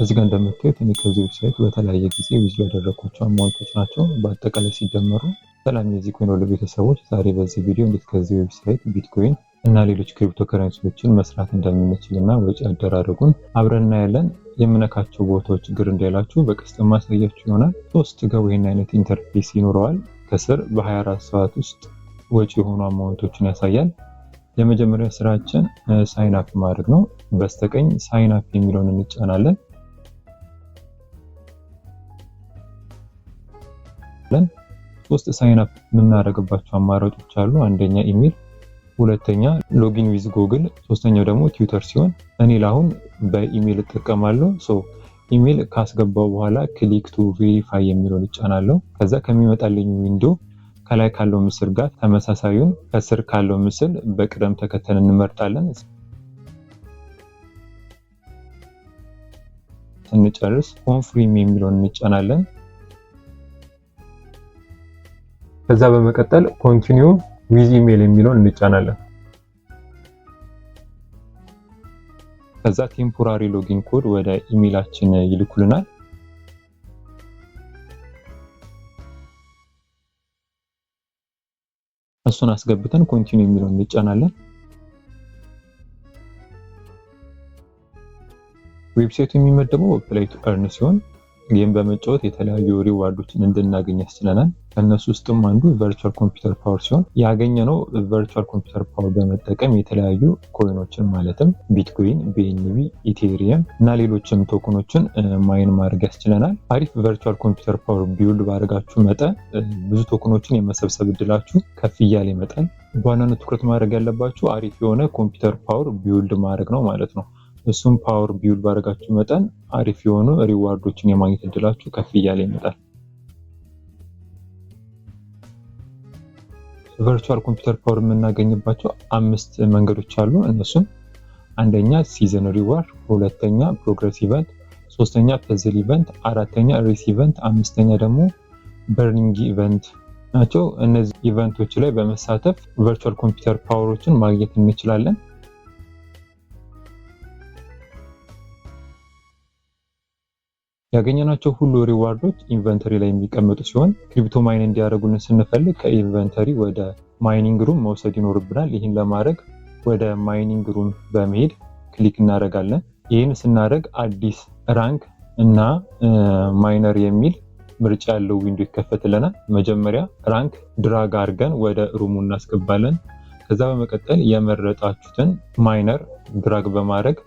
እዚህ ጋር እንደምታዩት እኔ ከዚህ website በተለያየ ጊዜ withdraw ያደረግኳቸው amount ኦች ናቸው በአጠቃላይ ሲደመሩ። ሰላም የዚህ ኮይን ወደ ቤተሰቦች፣ ዛሬ በዚህ ቪዲዮ እንዴት ከዚህ website ቢትኮይን እና ሌሎች ክሪፕቶ ከረንሲዎችን መስራት እንደምንችል እና ወጪ አደራረጉን አብረን እናያለን። የምነካቸው ቦታዎች ችግር እንዳይላችሁ በቀስት ማሳያችሁ ይሆናል። ስትገቡ ይህን አይነት interface ይኖረዋል። ከስር በ24 ሰዓት ውስጥ ወጪ የሆኑ amount ኦችን ያሳያል። የመጀመሪያ ስራችን sign up ማድረግ ነው። በስተቀኝ sign up የሚለውን እንጫናለን። ሶስት sign up የምናደርግባቸው አማራጮች አሉ። አንደኛ ኢሜል፣ ሁለተኛ login with Google፣ ሶስተኛው ደግሞ ትዊተር ሲሆን እኔ ለአሁን በኢሜል እጠቀማለሁ። So email ካስገባው በኋላ click to verify የሚለውን እጫናለሁ። ከዛ ከሚመጣልኝ window ከላይ ካለው ምስል ጋር ተመሳሳዩን ከስር ካለው ምስል በቅደም ተከተል እንመርጣለን። ስንጨርስ confirm የሚለውን እንጫናለን። ከዛ በመቀጠል continue with email የሚለውን እንጫናለን። ከዛ temporary login code ወደ ኢሜይላችን ይልኩልናል። እሱን አስገብተን continue የሚለውን እንጫናለን። website ኡ የሚመደበው play to earn ሲሆን game በመጫወት የተለያዩ reward ኦችን እንድናገኝ ያስችለናል። ከእነሱ ውስጥም አንዱ virtual computer power ሲሆን ያገኘነው virtual computer power በመጠቀም የተለያዩ coin ኦችን ማለትም ቢትኮይን፣ BNB፣ Ethereum እና ሌሎችም token ኦችን mine ማድረግ ያስችለናል። አሪፍ virtual computer power build ባደረጋችሁ መጠን ብዙ token ኦችን የመሰብሰብ እድላችሁ ከፍ እያለ ይመጣል። በዋናነት ትኩረት ማድረግ ያለባችሁ አሪፍ የሆነ computer power build ማድረግ ነው ማለት ነው። እሱም power build ባደረጋችሁ መጠን አሪፍ የሆኑ reward ኦችን የማግኘት እድላችሁ ከፍ እያለ ይመጣል። Virtual computer power የምናገኝባቸው አምስት መንገዶች አሉ። እነሱም አንደኛ season reward፣ ሁለተኛ progress event፣ ሶስተኛ puzzle event፣ አራተኛ race event፣ አምስተኛ ደግሞ burning event ናቸው። እነዚህ event ኦች ላይ በመሳተፍ virtual computer power ኦችን ማግኘት እንችላለን። ያገኘናቸው ሁሉ reward ኦች inventory ላይ የሚቀመጡ ሲሆን crypto mine እንዲያደርጉልን ስንፈልግ ከ inventory ወደ mining room መውሰድ ይኖርብናል። ይህን ለማድረግ ወደ mining room በመሄድ click እናደርጋለን። ይህን ስናደርግ አዲስ rank እና miner የሚል ምርጫ ያለው window ይከፈትልናል። መጀመሪያ rank drag አድርገን ወደ room ኡ እናስገባለን። ከዛ በመቀጠል የመረጣችሁትን miner drag በማድረግ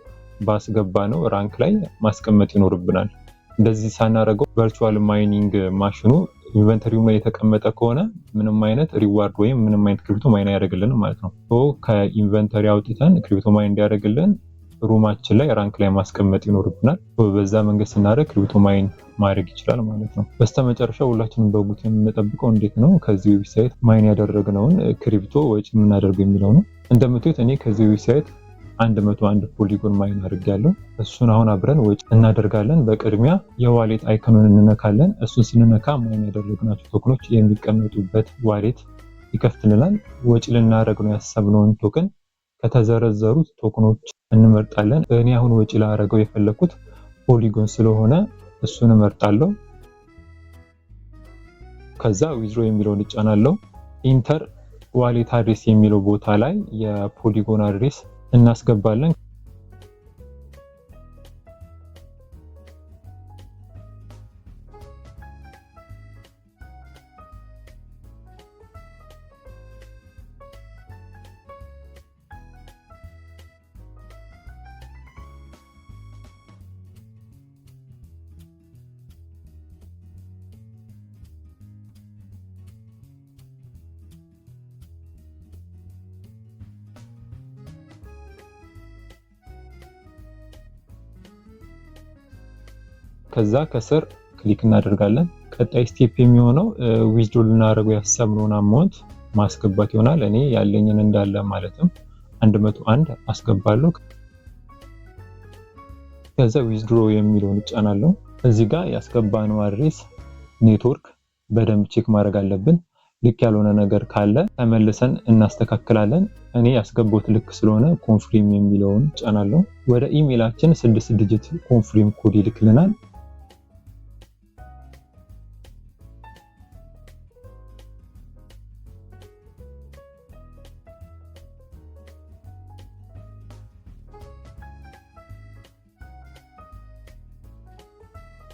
ባስገባነው rank ላይ ማስቀመጥ ይኖርብናል። እንደዚህ ሳናደርገው virtual mining machine ኑ inventory ው ላይ የተቀመጠ ከሆነ ምንም አይነት reward ወይም ምንም አይነት crypto mine አያደርግልንም ማለት ነው። ከ inventory አውጥተን crypto mine እንዲያደርግልን room ኣችን ላይ rank ላይ ማስቀመጥ ይኖርብናል። በዛ መንገድ ስናደርግ crypto mine ማድረግ ይችላል ማለት ነው። በስተመጨረሻ ሁላችንም በጉጉት የምንጠብቀው እንዴት ነው ከዚህ website mine ያደረግነውን crypto ወጪ የምናደርገው የሚለው ነው። እንደምታዩት እኔ ከዚህ website 101 Polygon mine አድርጌያለሁ። እሱን አሁን አብረን ወጪ እናደርጋለን። በቅድሚያ የ wallet icon ኑን እንነካለን። እሱን ስንነካ mine ያደረግናቸው token ኦች የሚቀመጡበት wallet ይከፍትልናል። ወጪ ልናደርግ ነው ያሰብነውን token ከተዘረዘሩት token ኦች እንመርጣለን። እኔ አሁን ወጪ ላደርገው የፈለኩት Polygon ስለሆነ እሱን እመርጣለሁ። ከዛ withdraw የሚለውን እጫናለሁ። Enter wallet address የሚለው ቦታ ላይ የ Polygon address እናስገባለን። ከዛ ከስር click እናደርጋለን። ቀጣይ step የሚሆነው withdraw ልናደርገው ያሰብነውን amount ማስገባት ይሆናል። እኔ ያለኝን እንዳለ ማለትም 101 አስገባለሁ። ከዛ withdraw የሚለውን እጫናለሁ። እዚህ ጋር ያስገባነው address network በደንብ check ማድረግ አለብን። ልክ ያልሆነ ነገር ካለ ተመልሰን እናስተካክላለን። እኔ ያስገባሁት ልክ ስለሆነ confirm የሚለውን ጫናለሁ። ወደ ኢሜይላችን 6 digit confirm code ይልክልናል።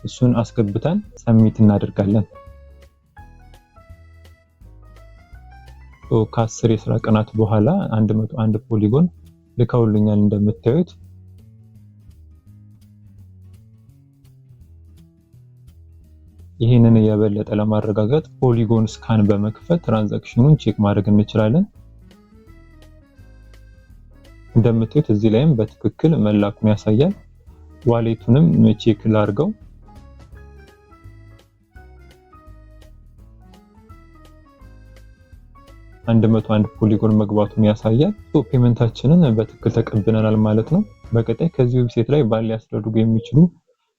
እሱን አስገብተን submit እናደርጋለን። ከ10 የስራ ቀናት በኋላ 101 Polygon ልከውልኛል እንደምታዩት። ይህንን የበለጠ ለማረጋገጥ Polygon Scan በመክፈት transaction ኑን check ማድረግ እንችላለን። እንደምታዩት እዚህ ላይም በትክክል መላኩን ያሳያል። Wallet ኡንም check ላድርገው። 101 Polygon መግባቱን ያሳያል። Payment ኣችንን በትክክል ተቀብለናል ማለት ነው። በቀጣይ ከዚህ website ላይ ban ሊያስደርጉ የሚችሉ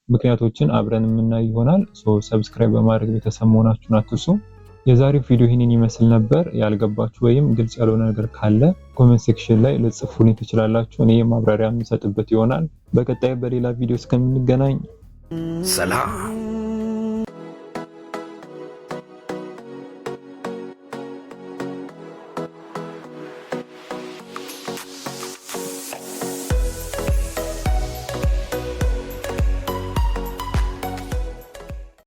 ምክንያቶችን አብረን የምናይ ይሆናል። Subscribe በማድረግ ቤተሰብ መሆናችሁን አትርሱ። የዛሬው ቪዲዮ ይህንን ይመስል ነበር። ያልገባችሁ ወይም ግልጽ ያልሆነ ነገር ካለ comment section ላይ ልትጽፉልኝ ትችላላችሁ። እኔ ማብራሪያ የምሰጥበት ይሆናል። በቀጣይ በሌላ ቪዲዮ እስከምንገናኝ ሰላም።